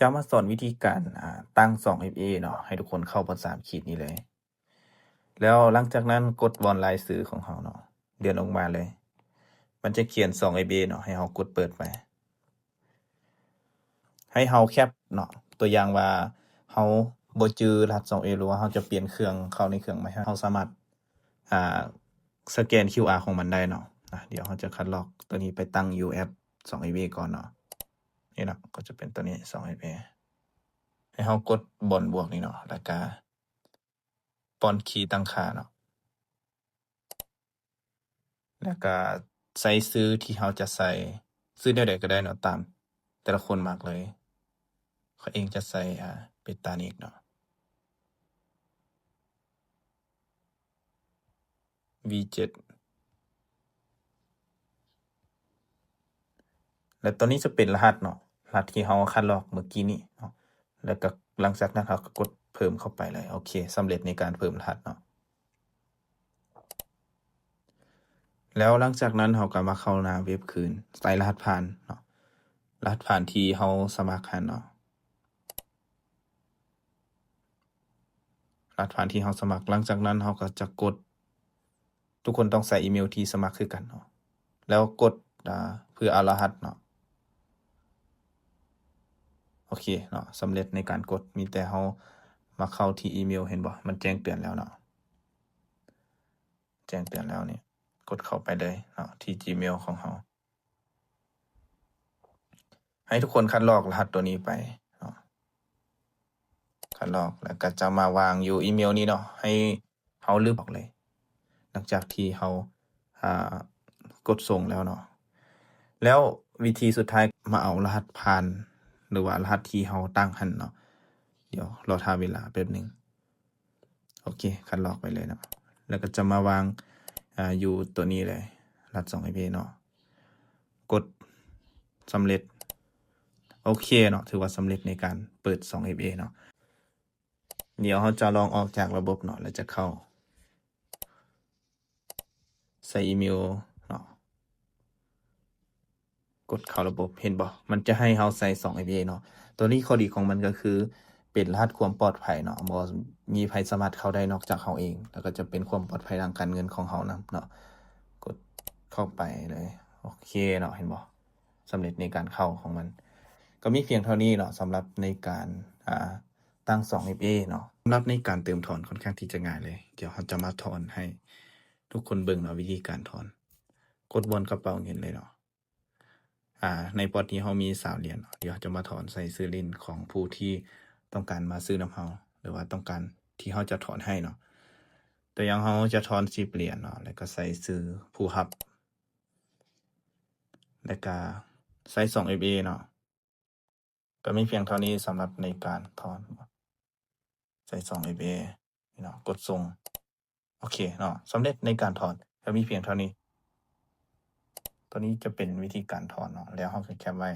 ຈະມາສອນວິທີການ ອ່າ ຕັ້ງສອງເອັຟເອເນາະ ໃຫ້ທຸກຄົນເຂົ້າປະຈຳຂີດນີ້ເລີຍ. ແລ້ວຫຼັງຈາກນັ້ນກົດບ່ອນລາຍຊື່ຂອງເຮົາເນາະ ເລື່ອນລົງມາເລີຍ. ມັນຈະຂຽນສອງເອັຟເອເນາະ ໃຫ້ເຮົາກົດເປີດໄປ. ໃຫ້ເຮົາແຄັບເນາະ ຕົວຢ່າງວ່າເຮົາບໍ່ຈື່ລະຫັດສອງເອັຟເອ ຫຼືວ່າເຮົາຈະປ່ຽນເຄື່ອງເຂົ້າໃນເຄື່ອງໃໝ່ ເຮົາສາມາດ ອ່າ ສະແກນຄິວອາຂອງມັນໄດ້ເນາະ. ອ່າ ດຽວເຮົາຈະຄັດລອກຕົວນີ້ໄປຕັ້ງຢູ່ແອັບສອງເອັຟເອກ່ອນເນາະ. ນີ້ເນາະ ກໍຈະເປັນຕົວນີ້ສອງເອັຟເອ. ໃຫ້ເຮົາກົດບ່ອນບວກນີ້ເນາະ ແລ້ວກະປ້ອນຄີຕັ້ງຄ່າເນາະ ແລ້ວກະໃສ່ຊື່ທີ່ເຮົາຈະໃສ່ ຊື່ແນວໃດກໍໄດ້ເນາະ ຕາມແຕ່ລະຄົນມັກເລີຍ. ຂ້ອຍເອງຈະໃສ່ ອ່າ ເບຕານິກເນາະ ວີເຈັດ ແລະ ຕົວນີ້ຈະເປັນລະຫັດເນາະ ລະຫັດທີ່ເຮົາຄັດລອກເມື່ອກີ້ນີ້ເນາະ. ແລ້ວກໍຫຼັງຈາກນັ້ນເຮົາກໍກົດເພີ່ມເຂົ້າໄປເລີຍ. ໂອເຄ ສຳເລັດໃນການເພີ່ມລະຫັດເນາະ. ແລ້ວຫຼັງຈາກນັ້ນເຮົາກໍມາເຂົ້າໜ້າເວັບຄືນ ໃສ່ລະຫັດຜ່ານເນາະ ລະຫັດຜ່ານທີ່ເຮົາສະໝັກຫັ້ນເນາະ. ລະຫັດຜ່ານທີ່ເຮົາສະໝັກ. ຫຼັງຈາກນັ້ນເຮົາກໍຈະກົດ ທຸກຄົນຕ້ອງໃສ່ອີເມວທີ່ສະໝັກຄືກັນເນາະ ແລ້ວກົດ ອ່າ ເພື່ອເອົາລະຫັດເນາະ. ໂອເຄເນາະ ສຳເລັດໃນການກົດ. ມີແຕ່ເຮົາມາເຂົ້າທີ່ອີເມວ ເຫັນບໍ່ ມັນແຈ້ງເຕືອນແລ້ວເນາະ ແຈ້ງເຕືອນແລ້ວນີ້ ກົດເຂົ້າໄປເລີຍເນາະ ທີ່ຈີເມວຂອງເຮົາ. ໃຫ້ທຸກຄົນຄັດລອກລະຫັດຕົວນີ້ໄປເນາະ ຄັດລອກ ແລ້ວກໍຈະມາວາງຢູ່ອີເມວນີ້ເນາະ ໃຫ້ເຮົາລຶບອອກເລີຍ ຫຼັງຈາກທີ່ເຮົາ ອ່າ ກົດສົ່ງແລ້ວເນາະ. ແລ້ວວິທີສຸດທ້າຍ ມາເອົາລະຫັດຜ່ານ ຫຼືວ່າລະຫັດທີ່ເຮົາຕັ້ງຫັ້ນເນາະ. ດຽວລໍຖ້າເວລາແປັບໜຶ່ງ. ໂອເຄ ຄັດລອກໄປເລີຍເນາະ ແລ້ວກໍຈະມາວາງ ອ່າ ຢູ່ຕົວນີ້ເລີຍ ລະຫັດສອງເອັຟເອເນາະ ກົດສຳເລັດ. ໂອເຄເນາະ ຖືວ່າສຳເລັດໃນການເປີດສອງເອັຟເອເນາະ. ດຽວເຮົາຈະລອງອອກຈາກລະບົບເນາະ ແລ້ວຈະເຂົ້າ ໃສ່ອີເມວເນາະ ກົດເຂົ້າລະບົບ ເຫັນບໍ່ ມັນຈະໃຫ້ເຮົາໃສ່ສອງເອັຟເອເນາະ. ຕົວນີ້ຂໍ້ດີຂອງມັນກໍຄືເປັນລະຫັດຄວາມປອດໄພເນາະ ບໍ່ມີໃຜສາມາດເຂົ້າໄດ້ນອກຈາກເຮົາເອງ ແລ້ວກໍຈະເປັນຄວາມປອດໄພທາງການເງິນຂອງເຮົານຳເນາະ. ກົດເຂົ້າໄປເລີຍ ໂອເຄເນາະ ເຫັນບໍ່ ສຳເລັດໃນການເຂົ້າຂອງມັນ. ກໍມີພຽງເທົ່ານີ້ເນາະ ສຳລັບໃນການ ອ່າ ຕັ້ງສອງເອັຟເອເນາະ. ສຳລັບໃນການເຕີມຖອນຂ້ອນຂ້າງທີ່ຈະງ່າຍເລີຍ. ດຽວເຮົາຈະມາຖອນໃຫ້ທຸກຄົນເບິ່ງເນາະ ວິທີການຖອນ. ກົດບ່ອນກະເປົາເງິນເລີຍເນາະ. ອ່າ ໃນປອດນີ້ເຮົາມີຊາວຫຼຽນເນາະ. ດຽວເຮົາຈະມາຖອນໃສ່ຊື່ຫຼິ້ນຂອງຜູ້ທີ່ຕ້ອງການມາຊື້ນຳເຮົາ ຫຼືວ່າຕ້ອງການທີ່ເຮົາຈະຖອນໃຫ້ເນາະ. ຕົວຢ່າງເຮົາຈະຖອນສິບຫຼຽນເນາະ ແລ້ວກໍໃສ່ຊື່ຜູ້ຮັບ ແລ້ວກະໃສ່ສອງເອັຟເອເນາະ. ກໍມີພຽງເທົ່ານີ້ສຳລັບໃນການຖອນ ໃສ່ສອງເອັຟເອເນາະ ກົດສົ່ງ. ໂອເຄເນາະ ສຳເລັດໃນການຖອນ ກໍມີພຽງເທົ່ານີ້. ຕົວນີ້ຈະເປັນວິທີການຖອນເນາະ ແລ້ວເຮົາກໍແຄັບໄວ້.